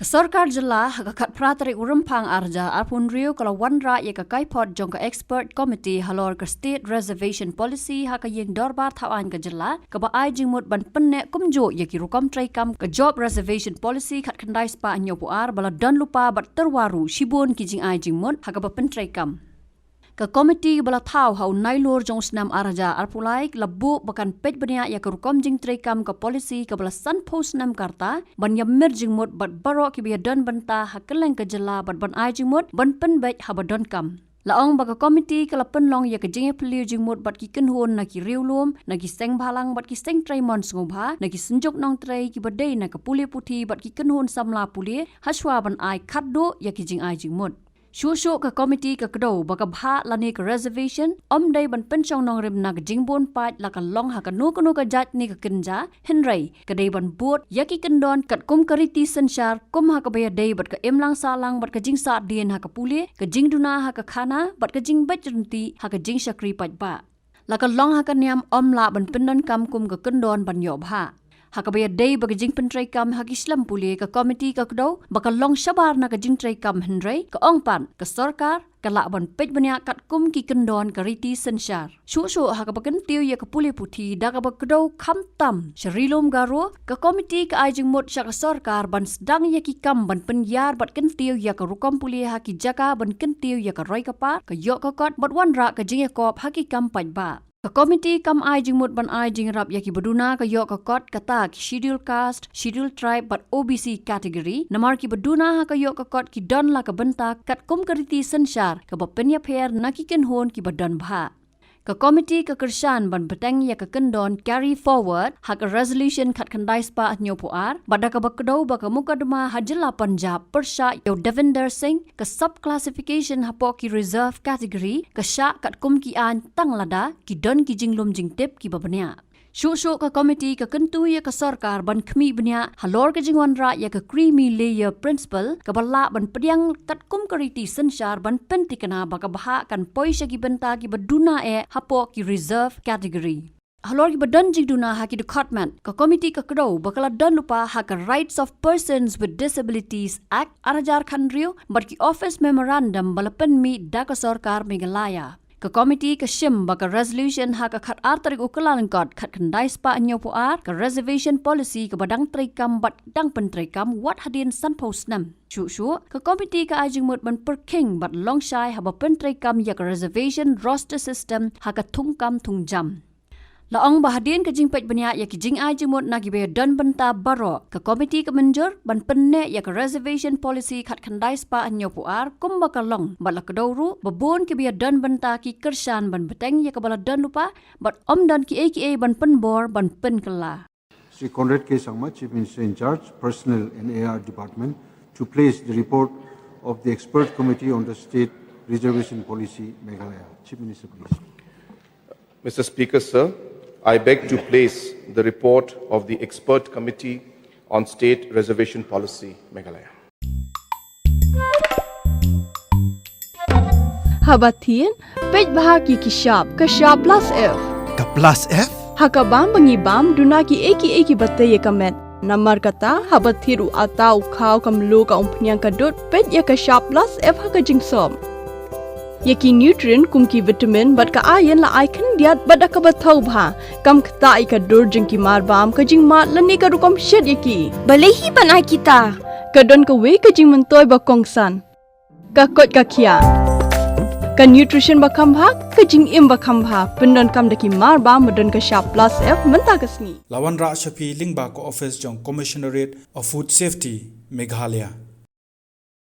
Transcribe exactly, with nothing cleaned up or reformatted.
Sorkar Jylla ha ka khatphra tarik u Rymphang arhajar arphew hynriew ka la wanrah ïa ka kaiphod jong ka Expert Committee halor ka State Reservation Policy ha ka ïing dorbar thaw aiñ ka Jylla, kaba ai jingmut ban pynneh kumjuh ïa ki rukom treikam ka Job Reservation Policy khatkhyndai spah hynñiewphew ar ba la don lypa bad tyrwa ruh shibun ki jingai jingmut ha kaba pyntreikam. Ka komiti ba la thaw ha u Nailur jong u snem arhajar arphew lai la buh ba kan peit bniah ïa ka rukom jingtreikam ka policy kaba la sanphew snem ka rta ban ïamir jingmut bad baroh kiba ïadon bynta ha kylleng ka Jylla bad ban ai jingmut ban pynbeit haba donkam. La ong ba ka komiti ka la pynlong ïa ka jingïaphylliew jingmut bad ki kynhun na ki riewlum, na ki seng bhalang bad ki seng treimon sngewbha, na ki synjuk nongtrei kiba dei na ka pule puthi bad ki kynhun samla pule, hashwa ban ai khatduh ïa ki jingai jingmut. Shuh shuh ka komiti ka kdew ba ka bhah lane ka reservation ym dei ban pynshong nongrim na ka jingbun paid la ka long ha kano kano ka jait ne ka kynja, hynrei ka dei ban bud ïa ki kyndon katkum ka riti synshar kum ha kaba ïadei bad ka imlang sahlang bad ka jingsahdien ha ka pule, ka jingduna ha ka khana bad ka jingbeit ryntih ha ka jingshakri paidbah. La ka long ha ka niam ym lah ban pyndonkam kum ka kyndon ban ïoh bhah. Ha kaba ïadei bad ka jingpyntreikam ha ki shlem pule, ka komiti ka kdew ba ka long shabar na ka jingtreikam, hynrei ka ong pat ka sorkar ka lah ban peit bniah katkum ki kyndon ka riti synshar. Shuh shuh ha kaba kyntiew ïa ka pule puthi da kaba kdew khamtam sha Ri Lum Garo, ka komiti ka ai jingmut sha ka sorkar ban sdang ïa ki kam ban pynïar bad kyntiew ïa ka rukom pule ha ki jaka ban kyntiew ïa ka roi ka par, ka ïoh ka kot bad wanrah ka jingïakop ha ki kam paidbah. Ka komiti kam ai jingmut ban ai jingïarap ïa kiba duna ka ïoh ka kot, kata ki Schedule Caste, Schedule Tribe bad O B C category, namar kiba duna ha ka ïoh ka kot ki don la ka bynta katkum ka riti synshar kaba pynïapher na ki kynhun kiba don bhah. Ka komiti ka kyrshan ban bteng ïa ka kyndon carry forward ha ka resolution khatkhyndai spah hynñiewphew ar, bad da kaba kdew ba ka mukotduma ha Jylla Punjab pyrshah ïa u Devinder Singh, ka sub classification hapoh ki reserve category ka shah katkum ki aiñ tang lada ki don ki jinglum jingtip kiba bniah. Shuh shuh ka komiti ka kyntu ïa ka sorkar ban khmih bniah halor ka jingwanrah ïa ka creamy layer principle kaba lah ban pdiang katkum ka riti synshar ban pynthikna ba ka bhah kan poi sha ki bynta kiba duna eh hapoh ki reserve category. Halor kiba don jingduna ha ki dkhot met, ka komiti ka kdew ba ka la don lypa ha ka Rights of Persons with Disabilities Act arhajar khathynriew bad ki office memorandum ba la pynmih da ka sorkar Meghalaya. Ka komiti ka shim ba ka resolution ha ka khatar tarik u Kyllalyngkot khatkhyndai spah hynñiewphew ar, ka reservation policy kaba dang treikam bad dang pyntreikam wat hadien sanphew snem. Shuh shuh ka komiti ka ai jingmut ban pyrkhing bad long shai haba pyntreikam ïa ka reservation roster system ha ka thungkam thungjam. La ong ba hadien ka jingpeit bniah ïa ki jingai jingmut na kiba don bynta baroh, ka komiti ka mynjur ban pynneh ïa ka reservation policy khatkhyndai spah hynñiewphew ar kumba ka long, bad la kdew ruh ba bun kiba don bynta ki kyrshan ban bteng ïa kaba la don lypa bad ym don kiei kiei ban pynbor ban pynkylla. Shri Conrad K Sangma, Chief Minister in charge, Personnel and A R Department, to place the report of the Expert Committee on the State Reservation Policy, Meghalaya. Chief Minister, please. Mister Speaker, sir, I beg to place the report of the Expert Committee on State Reservation Policy, Meghalaya. Haba thied, peit bha ïa ki shap, ka shap plus F. Ka plus F? Ha ka bam ba ngi bam, duna kiei kiei kiba tei ïa ka met. Namar kata, haba thied u atta, u khaw, ka mluh, ka umphniang, ka dud, peit ïa ka shap plus F ha ka jingsop. Ïa ki nutrient kum ki vitamin bad ka iron la ai khyndiat bad da kaba thaw bha. Kam ktah ïa ka dur jong ki marbam, ka jingmad lane ka rukom shet ïa ki. Balei hi ban ai kita? Ka don kawei ka jingmyntoi ba kongsan. Ka koit ka khiah. Ka nutrition ba kham bha, ka jingim ba kham bha. Pyndonkam da ki marbam ba don ka shap plus F mynta ka sngi. La wanrah sha phi lyngba ka office jong Commissionerate of Food Safety, Meghalaya.